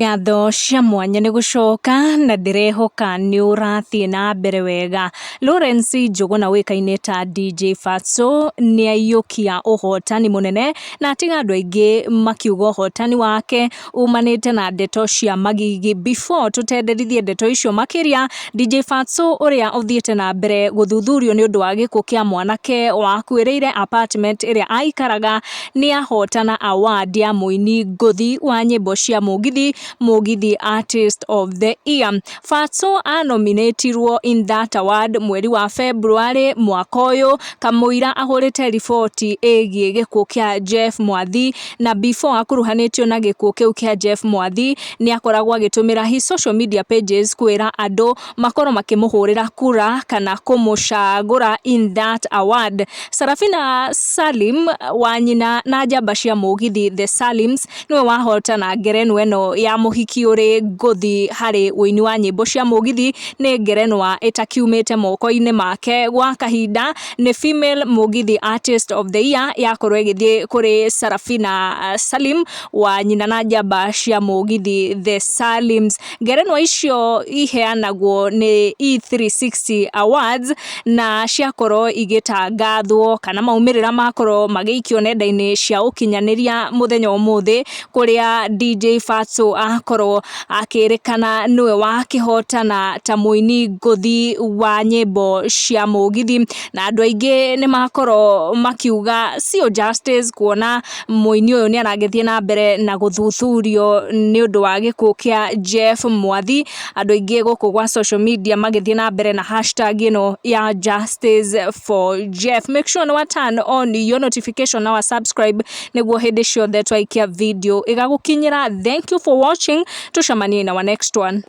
Ngatho cia mwanya nĩ gũcoka na ndĩrehoka nĩ ũrathiĩ na mbere wega. Lawrence Njũgũna ũĩkaine ta DJ Fatxo nĩ aiyũkia ũhotani mũnene na atiga andũ aingĩ makiuga ũhotani wake umanĩte na ndeto cia magigi. Before tũtenderithie ndeto icio makĩria, DJ Fatxo ũrĩa ũthiĩte na mbere gũthuthurio nĩ ũndũ wa gĩkuũ kĩa mwanake wakuĩrĩire apartment ĩrĩa aikaraga nĩ ahotana award ya mũini ngũthi wa nyĩmbo cia mũgithi, Mũgithi Artist of the Year. Fatxo anominĩtirwo in that award mweri wa February mwaka ũyũ kamũira ahũrĩte riboti ĩgiĩ gĩkuũ kĩa Jeff Mwathi, na before akuruhanĩtio na gĩkuũ kĩu kĩa Jeff Mwathi nĩ akoragwo agĩtũmĩra his social media pages kwĩra andũ makorwo makĩmũhũrĩra kura kana kũmũcagũra in that award. Sarafina Salim wa nyina na njamba cia mũgithi The Salims nĩwe wahotana ngerenwa ĩno ya mũhiki ũrĩ ngũthi harĩ ũini wa nyĩmbo cia mũgithi. Nĩ ngerenwa ĩtakiumĩte moko-inĩ make gwa kahinda. Nĩ Female Mũgithi Artist of the Year yakorwo ĩgĩthiĩ kũrĩ Sarafina Salim wa nyina na njamba cia mũgithi The Salims. Ngerenwa icio iheanagwo nĩ E360 Awards na ciakorwo igĩtangathwo kana maumĩrĩra makorwo magĩikio nenda-inĩ cia ũkinyanĩria mũthenya ũmũthĩ, kũrĩa DJ Fatxo akorwo akĩrĩkana nĩwe wakĩhotana ta mũini ngũthi wa nyĩmbo cia mũgithi, na andũ aingĩ nĩ makorwo makiuga sio justice kuona mũini ũyũ nĩ aragĩthiĩ na mbere na gũthuthurio nĩ ũndũ wa gĩkuũ kĩa Jeff Mwathi. Andũ aingĩ gũkũ gwa social media magĩthiĩ na mbere na hashtag ĩno ya justice for Jeff. Make sure nĩ wa turn on your notification na wa subscribe nĩguo hĩndĩ ciothe twaikia video ĩgagũkinyĩra. Thank you for watching, tucemanie in our next one.